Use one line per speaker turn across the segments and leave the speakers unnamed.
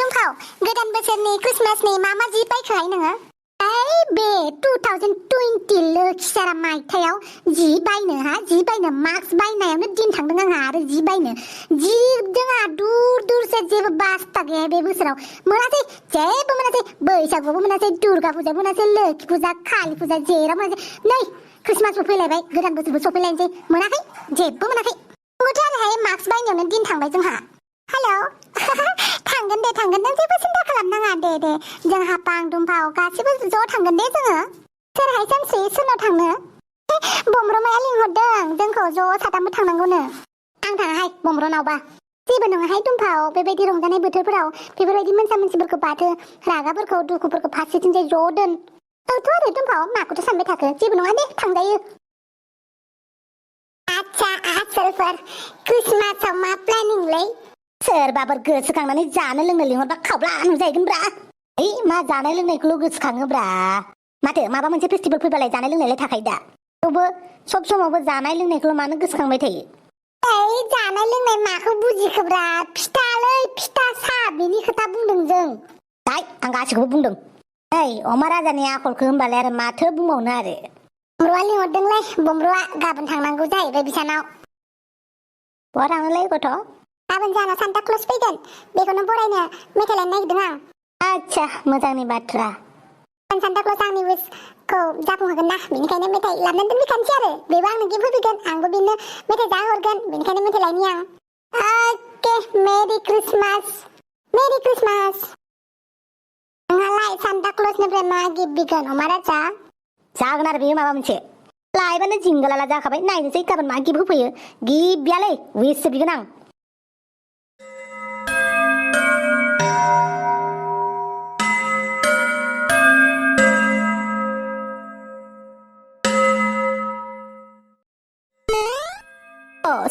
दुमफाव गोदान बोसोरनि क्रिसमासनि मा जि बायखोहाय नोङो? बे 2020 लोखिसारा मायथाइयाव जि बायनो मास्क बायनायावनो दिन थांदों आंहा आरो जि बायनो जि जोंहा दूरसो जेबो बासता गैया बे बोसोराव मोनासै जेबो मोनासै बैसागुबो मोनासै दुर्गा फुजाबो मोनासै लोखि फुजा कालि फुजा जेराव मोनासै नै क्रिसमासबो फैलायबाय गोदान बोसोरबो सफैलायनोसै मोनाखै जेबो मोनाखै नंगौथ' आरोहाय मास्क बायनायावनो दिन थांबाय जोंहा हेलौ थांगोन नों जेबो सिन्था खालामनाङा दे जोंहा पां दुमफाव गासिबो ज' थांगोन दे जोङो सोरहाय सानसे सोरनाव थांनो बमरमाया लिंहरदों जोंखौ ज' साथामबो थांनांगौनो आं थाङाहाय बमरनावबा जेबो नङाहाय दुमफाव बेबायदि रंजानाय बोथोरफोराव बेफोरबायदि मोनसा-मोनसिफोरखौ बाथो रागाफोरखौ दुखुफोरखौ फारसेथिंजाय ज' दोन औथ' आरो दुमफाव माखौथ' सानबाय थाखो जेबो नङा दे थांजायो आच्छा आसोलफोर क्रिसमासाव मा प्लेनिंलै सोरबाफोर गोसोखांनानै जानो लोंनो लिंहरबा खावब्ला नुजाहैगोनब्रा मा जानाय लोंनायखौल' गोसोखाङोब्रा माथो माबा मोनसे फेस्टिभेल फैबालाय जानाय लोंनायलाय थाखायो दा थेवबो सब समावबो जानाय लोंनायखौल' मानो गोसोखांबाय थायो जानाय लोंनाय माखौ बुजिखोब्रा फिथा साहा बिनि खोथा बुंदों जों आं गासिखौबो बुंदों अमा राजानि आखलखौ होनबालाय आरो माथो बुंबावनो आरो बमरुआ लिंहरदोंलै बमरुआ गाबोन थांनांगौ जाहैबाय बिसानाव बहा थांनोलै गथ' गाबोन जाना सान्ता क्लज फैगोन बेखौनो बरायनो मेथाइ लायनो नागिरदों आं आच्छा मोजांनि बाथ्रा सान्ता क्लज आंनि विसखौ जाफुंहोगोन ना बेनिखायनो मेथाइ लाबोनानै दोनफैखानोसै आरो बेबो आंनो गिफ्ट होफैगोन आंबो बेनो मेथाइ जाहोहरगोन बेनिखायनो मेथाइ लायनि आं अके मेरि क्रिसमास नोंहालाय सान्ता क्लजनिफ्राय मा गिफ्ट बिगोन अमा राजा जागोन आरो बेयो माबा मोनसे लायबानो जिंगालाला जाखाबाय नायनोसै गाबोन मा गिफ्ट होफैयो गिफ्ट गैयालै विससो बिगोन आं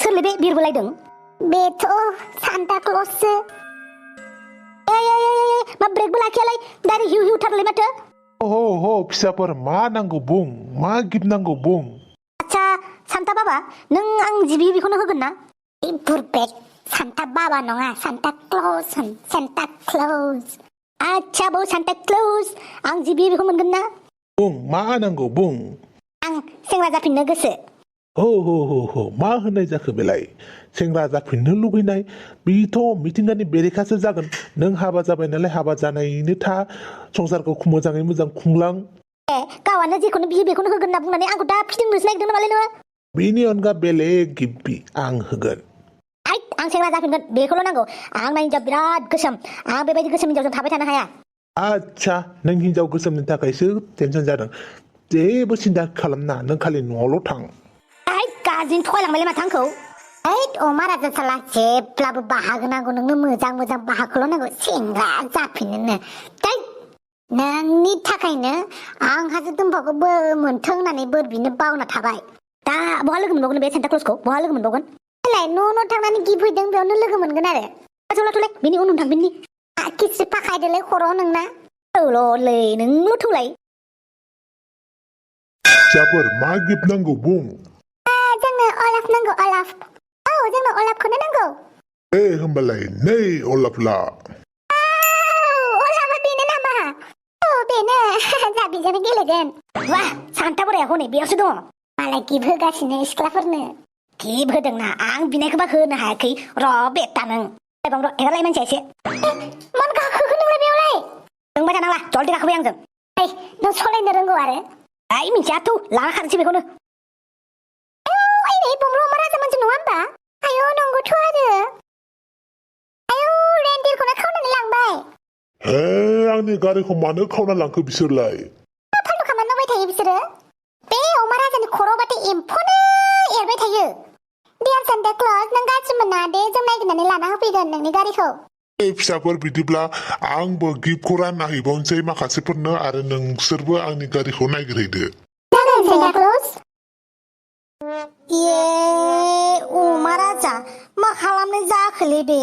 सोरलै बे बिरबोलायदों बेथ' सान्ता क्लजसो मा ब्रेकबो लाखियालाय डाइरेक्ट हिउ थारलै माथो
हो फिसाफोर मा नांगौ बुं मा गिफ्ट नांगौ बुं
आच्छा सान्ता बाबा नों आं जि बियो बेखौनो होगोन ना बुरबेक सान्ता बाबा नङा सान्ता क्लज आच्छा बौ सान्ता क्लज आं जि बियो बेखौ मोनगोन ना
बुं मा नांगौ बुं
आं सेंग्रा जाफिननो गोसो
हो मा होननाय जाखो बेलाय सेंग्रा जाफिननो लुबैनाय बेथ' मिथिंगानि बेरेखासो जागोन नों हाबा जाबाय नालाय हाबा जानायनो था संसारखौ मोजाङै मोजां खुंलां
गावानो जेखौनो बियो बेखौनो होगोन होनना बुंनानै आंखौ दा फिदिंनोसो नागिरदों नामालै नोङो
बेनि अनगा बेलेग गिफ्ट आं होगोन
आं सेंग्रा जाफिनगोन बेखौल' नांगौ आंना हिनजाव बिराद गोसोम आं बेबायदि गोसोम हिनजावजों थाबाय थानो हाया
आच्छा नों हिनजाव गोसोमनि थाखायसो टेनसन जादों जेबो सिन्था खालामना नों खालि न'आवल' थां
गाज्रिनो थगायलांबायलै माथो आंखौ अमा राजा साला जेब्लाबो बाहागो नांगौ नोंनो मोजां बाहागोल' नांगौ सेंग्रा जाफिननो नोंनि थाखायनो आंहासो दुमफावखौ मोनथों होननानै बोर बिनो बावना थाबाय दा बहा लोगो मोनबावगोन बे सान्ता क्लजखौ बहा लोगो मोनबावगोन न' थांनानै गिफ्ट हैदों बेयावनो लोगो मोनगोन आरो थौलाय बिनि उन थांफिननि किसि फाखायदोलै खर' नोंना थौल'लै नोंल' थौलाय
फिसाफोर मा गिफ्ट नांगौ बुं
जोंनो अलाफ नांगौ अलाफ जोंनो अलाफखौनो नांगौ
होमबालाय नै अलाफला
अलाफा बेनो नामा बेनो जा बेजोंनो गेलेगोन वाह सान्ता बोराया हनै बेयावसो दङ मालाय गिफ्ट होगासिनो सिख्लाफोरनो गिफ्ट होदोंना आं बिनायखौबा होनो हायाखै र' बेटा नों एगारलाय मानसिया एसे मन गाखोखो नोंलाय बेयावलाय नोंबाय थानांला जलदि गाखोबाय आंजों नों सलायनो रोंगौ आरो मिथिया थौ लाना खानोसै बेखौनो बमरु अमा राजामोनजों नङा होमबा आयौ नंगौथ' आरो रेन्डिरखौनो खावनानै लांबाय
आंनि गारिखौ मानो खावना लांखो बिसोरलाय
फालतु खामानि मावबाय थायो बिसोरो बे अमा राजानि खर'बाथाय एम्फौनो एरबाय थायो डियार सान्ता क्लज नों गाज्रि मोना दे जों नागिरनानै लाना होफैगोन नोंनि गारिखौ
फिसाफोर बिदिब्ला आंबो गिफ्टखौ रानना हैबावनोसै माखासेफोरनो आरो नोंसोरबो आंनि गारिखौ नागिरहैदो
सान्ता क्लज अमा राजा मा खालामनाय जाखोलै बे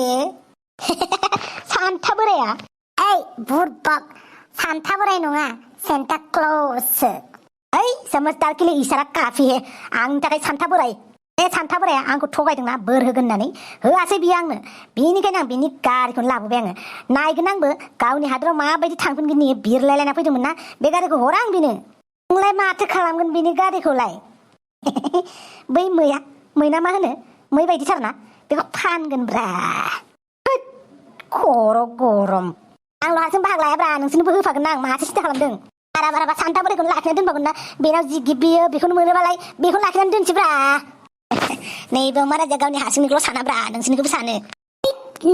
सान्ता बोराया बुरबाक सान्ता बोराय नङा सान्ता क्लजसो समझदार के लिए इशारा काफी है आंनि थाखाय सान्ता बोराय सान्था बोराया आंखौ थगायदोंना बोर होगोन होननानै होआसै बियो आंनो बेनिखायनो आं बिनि गारिखौनो लाबोबाय आङो नायगोन आंबो गावनि हादराव माबायदि थांफिनगोन बियो बिरलायलायना फैदोंमोन ना बे गारिखौ हरा आं बिनो नोंलाय माथो खालामगोन बिनि गारिखौलाय बै मैना मा होनो मै बायदिथारना बेखौ फानगोनब्रा खर' गरम आंल' हारसिं बाहाग लायाब्रा नोंसोरनोबो होफागोन आं माथो सिन्था खालामदों बारा सान्था बोरायखौनो लाखिना दोनबावगोन ना बेनाव जि गिबियो बेखौनो मोनोबालाय बेखौ लाखिनानै दोनसैब्रा नैबे महाराजा गावनि हारसिंनिखौल' सानाब्रा नोंसोरनिखौबो सानो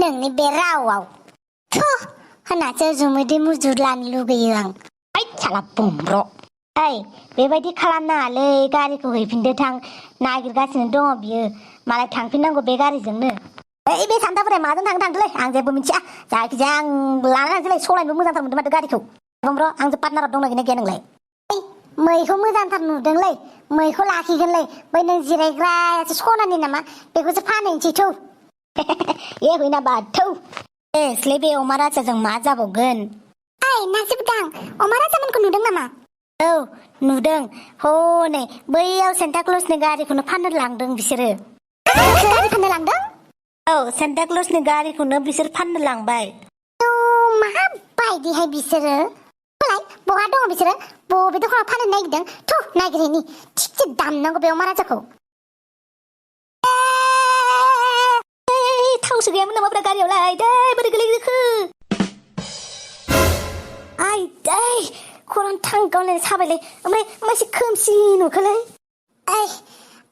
नोंनि बे रावआव होननासो जुमुदै मुजुरलानो लुगैयो आं ओइ साला बुम्ब्र' ओइ बेबायदि खालामनाङालै गारिखौ हैफिनदो थां नागिरगासिनो दङ बियो मालाय थांफिननांगौ बे गारिजोंनो ओइ बे सान्था बोराया माजों थांदोंलै आं जेबो मिथिया जायखिजाया आं लानानै थांसैलै सलायनोबो मोजांथार मोनदों माथो गारिखौ बुम्ब्र' आंजों पार्टनाराव दंना गैया नोंलाय मैखौ मोजांथार नुदोंलै मैखौ लाखिगोनलै बै नों जिरायग्रायासो सनानि नामा बेखौसो फानहैनोसै थौ ए हैना बाथौ एसलै बे अमा राजाजों मा जाबावगोन ओइ नासिबदां अमा राजामोनखौ नुदों नामा औ नुदों हनै बैयाव सेन्टा क्लजनि गारिखौनो फाननो लांदों बिसोरो गारि फाननो लांदों औ सेन्टा क्लजनि गारिखौनो बिसोर फाननो लांबाय माबायदिहाय बिसोरो बहा दङ बिसोरो बबे दखानाव फाननो नागिरदों थु नागिरहैनि थिगसे दामनांगौ बे अमा राजाखौ थावसो गैयामोन नामाब्रा गारियावलाय दै बोरै गोलैखो आइ दै खर'न थांगावलायनाय साबायलै ओमफ्राय एसे खोमसि नुखोलै ओइ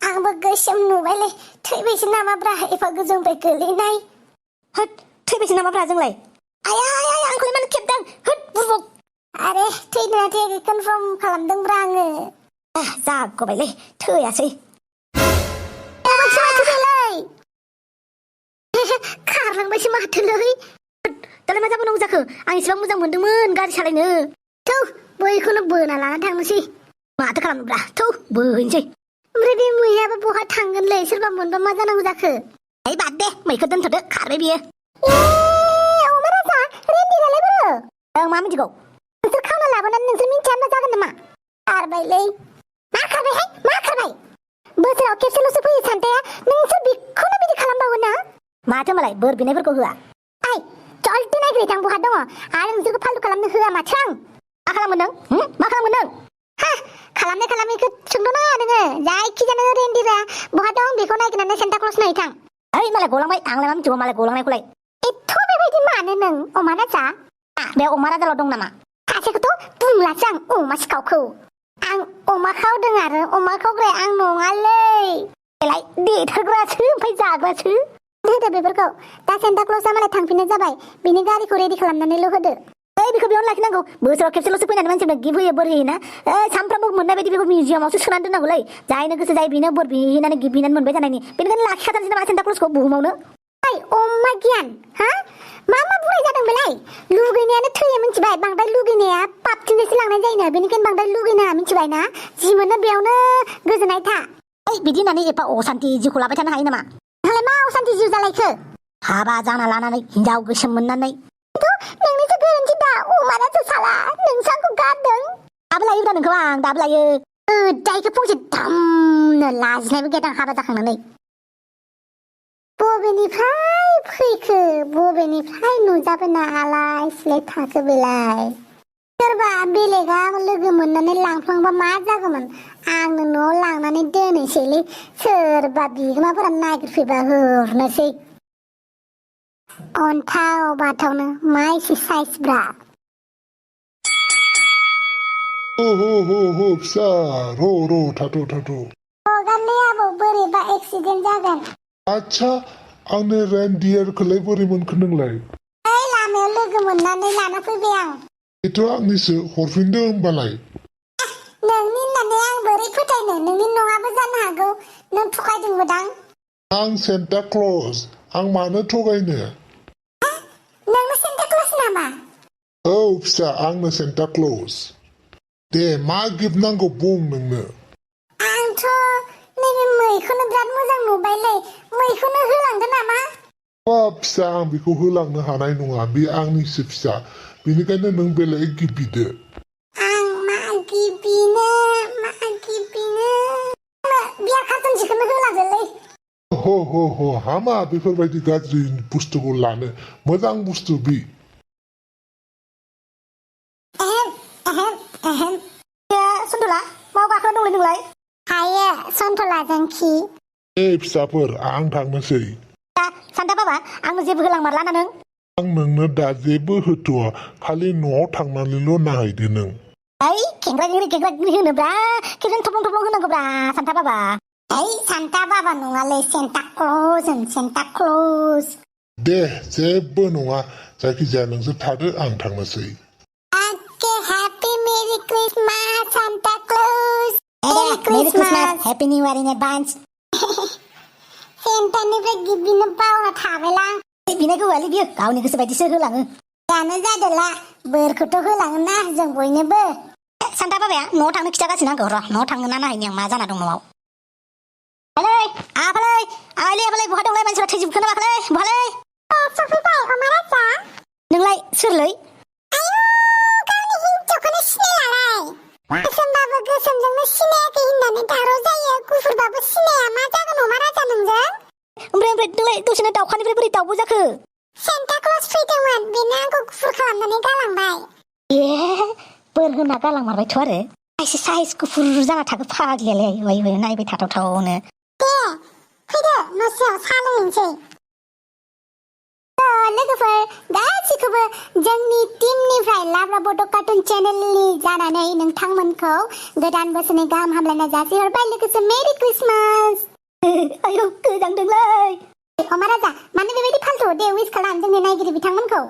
आंबो गोसोम नुबायलै थैबायसो नामाब्रा एफा गोजौनिफ्राय गोलैनाय होद थैबायसो नामाब्रा जोंलाय आया आंखौलाय मानो खेबदों होद बुरबक आरे थैना थैयाखै कनफार्म खालामदोंब्रा आङो जागबायलै थैयासै खारलांबायसो माथोलै दालाय मा जाबावनांगौ जाखो आं एसेबां मोजां मोनदोंमोन गारि सालायनो थौ बैखौनो बोना लाना थांनोसै माथो खालामनोब्रा थौ बोहैनोसै ओमफ्राय बे मैयाबो बहा थांगोनलै सोरबा मोनबा मा जानांगौ जाखो ओइ बाद दे मैखौ दोनथ'दो खारबाय बियो अमा राजा रेन्दिरालाय बोरो ओं मा मिथिगौ नोंसोर खाना लाबोनानै नोंसोर मिन्थिया मा जागोन नामा खारबायलै मा खारबाय बोसोराव खेबसेल'सो फैयो सान्थाया नोंसोर बेखौनो बिदि खालामबावो ना माथो मालाय बोर बिनायफोरखौ होआ ओइ जल्दि नायग्रोयै थां बहा दङ आरो नोंसोरखौ फालतु खालामनो होआ माथो आं मा खालामगोन नों मा खालामगोन नों खालामनायखौ सोंद'नाङा नोङो जायखिजाया रेन्दिरा बहा दं बेखौ नागिरनानै सेन्टा क्लज नायै थां ओइ मालाय गलांबाय आंलाय मा मिथिगौ मालाय गलांनायखौलाय एथ' बेबायदि मानो नों अमा राजा बे अमा राजाल' दं नामा सासेखौथ' बुंलासो आं अमा सिखावखौ आं अमा खावदों आरो अमा खावग्राया आं नङालै बेलाय देथारग्रासो ओमफ्राय जाग्रासो होदो बेफोरखौ दा सेन्टा क्लजआ मालाय थांफिननो जाबाय बिनि गारिखौ रेडि खालामनानैल' होदो ओइ बेखौ बेयावनो लाखिनांगौ बोसोराव खेबसेल'सो फैनानै मानसिफोरनो गिफ्ट होयो बोर होयोना सानफ्रामबो मोननाय बायदि बेखौ मिउजियामावसो सोनानै दोननांगौलै जायनो गोसो जाय बेनो बोर बिहैनानै गिफ्ट बिनानै मोनबाय जानायनि बेनिखायनो लाखिखाथारसै नामा सेन्टा क्लजखौ बुहुमावनो ओइ अमा गियान मा बुंनाय जादों बेलाय लुगैनायानो थैयो मिथिबाय बांद्राय लुगैनाया पापथिंजायसो लांनाय जायोनो बेनिखायनो बांद्राय लुगैनाङा मिथिबाय ना जि मोनो बेयावनो गोजोननाय था ओइ बिदि होननानै एफा असान्ति जिउखौ लाबाय थानो हायो नामा नोंलाय मा असान्ति जिउ जालायखो हाबा जाना लानानै हिनजाव गोसोम मोननानै नोंनिसो गोरोन्थि दा अमारासो साला नोंसो आंखौ गारदों दाबो लायोब्रा नोंखौ आं दाबो लायो दायखौ फंसे दामनो लाजिनायबो गैया हाबा जाखांनानै बबेनिफ्राय फैखो बबेनिफ्राय नुजाबोना आलाय सिलाय थाखो बेलाय सोरबा बेलेगा लोगो मोननानै लांफ्लांबा मा जागौमोन आंनो न'आव लांनानै दोनैसैलै सोरबा बिगोमाफोरा नागिरफैबा हरनोसै अन्थाव बाथावनो मा एसे साइसब्रा
हो फिसा र' थाथ'
हगारलै आबौ बोरैबा एक्सिडेन्ट जागोन
आच्छा आंनो रेन्डियारखौलाय बोरै मोनखो नोंलाय
ओइ लामायाव लोगो मोननानै लाना फैबाय आं
बेथ' आंनिसो हरफिनदो होमबालाय
नोंनि होननानै आं बोरै फोथायनो नोंनि नङाबो जानो हागौ नों थगायदोंबोदां
आं सेन्टा क्लज आं मानो थगायनो
नोंनो सेन्टा क्लज नामा
औ फिसा आंनो सेन्टा क्लज दे मा गिफ्ट नांगौ बुं नोंनो
आंथ' नैबे मैखौनो बिराद मोजां नुबायलै मैखौनो होलांदो नामा
फिसा आं बेखौ होलांनो हानाय नङा बे आंनिसो फिसा बेनिखायनो नों बेलेग गिफ्ट बिदो
आं मा गिफ्ट बिनो बियार कार्टन जिखौनो होलांदोलै
हो हो हामा बेफोरबायदि गाज्रि बुस्थुखौ लानो मोजां बुस्थु बि
सन्थला माव गाखोना दंलै नोंलाय हायो सन्थला जोंखि
फिसाफोर आं थांनोसै
सान्था बाबा आंनो जेबो होलांमारला ना नों
आं नोंनो दा जेबो होथ'आ खालि न'आव थांनानैल' नायहैदो नों
ओइ खेंग्रा होनोब्रा खेबजों थब्लं होनांगौब्रा सान्था बाबा ओइ सान्था बाबा नङालै सेन्टा क्लज होन सेन्टा क्लज
दे जेबो नङा जायखिजाया नोंसोर थादो आं थांनोसै
Happy Merry Christmas, Santa Claus. Merry Christmas, Happy New Year in advance. सेन्टानिफ्राय गिफ्ट बिनो बावना थाबायलां बिनायखौ होआलै बियो गावनि गोसो बायदिसो होलाङो दानो जादोला बोरखौथ' होलाङोना जों बयनोबो सान्था बाबाया न'आव थांनो खिथागासिनो आंखौ र' न'आव थांनो ना नायहैनि आं मा जाना दं न'आव आफालै बहा दंलाय मानसिफ्रा थैजोबखोना माखोलै बहालै सफैबाय अमाराजा नोंलाय सोरलै गोसोमबाबो गोसोमजोंनो सिनायाखै होननानै दावराव जायो गुफुरबाबो सिनाया मा जागोन अमा राजा नोंजों ओमफ्राय नोंलाय दसेनो दाउखानिफ्राय बोरै दाउबो जाखो सेन्टा क्लज फैदोंमोन बेनो आंखौ गुफुर खालामनानै गालांबाय बोर होना गालांमारबायथ' आरो एसे साइज गुफुर जाना थाखो फाग्लियालाय आय नायबाय थाथावथावनो दे फैदो न'सियाव साहा लोंहैनोसै लोगोफोर गासिखौबो जोंनि टीमनिफ्राय लाब्रा बड' कार्टुन चेनेलनि जानानै नोंथांमोनखौ गोदान बोसोरनि गाहाम हामलायनाय जासिहरबाय लोगोसे मेरि क्रिसमास आयौ गोजांदोंलै अमा राजा मानो बेबायदि फाल्थु दे उइस खालाम जोंनि नायगिरि बिथांमोनखौ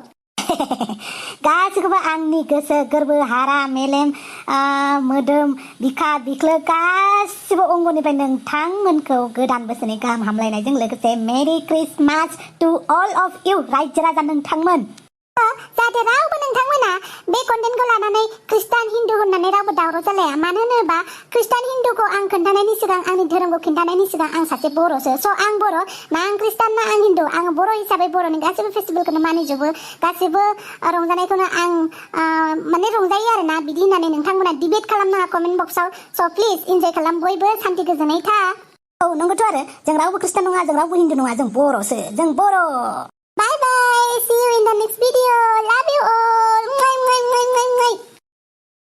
गासिखौबो आंनि गोसो गोरबो हारा मेलेम मोदोम बिखा बिख्लो गासिबो अंगनिफ्राय नोंथांमोनखौ गोदान बोसोरनि गाहाम हामलायनायजों लोगोसे merry Christmas to all of you रायजो राजा नोंथांमोन जाहाथे रावबो नोंथांमोना बे कन्टेन्टखौ लानानै खृष्टान हिन्दु होननानै रावबो दावराव जालाया मानो होनोबा खृष्टान हिन्दुखौ आं खोन्थानायनि सिगां आंनि धोरोमखौ खिन्थानायनि सिगां आं सासे बर'सो स' आं बर' ना आं खृष्टान ना आं हिन्दु आं बर' हिसाबै बर'नि गासैबो फेस्टिभेलखौनो मानिजोबो गासैबो रंजानायखौनो आं माने रंजायो आरोना बिदि होननानै नोंथांमोना डिबेट खालामनाङा कमेन्ट बक्सआव स' प्लिज इन्जय खालाम बयबो सान्थि गोजोनै था औ नंगौथ' आरो जों रावबो खृष्टान नङा जों रावबो हिन्दु नङा जों बर'सो जों बर' Bye bye. See you in the next video. Love you all.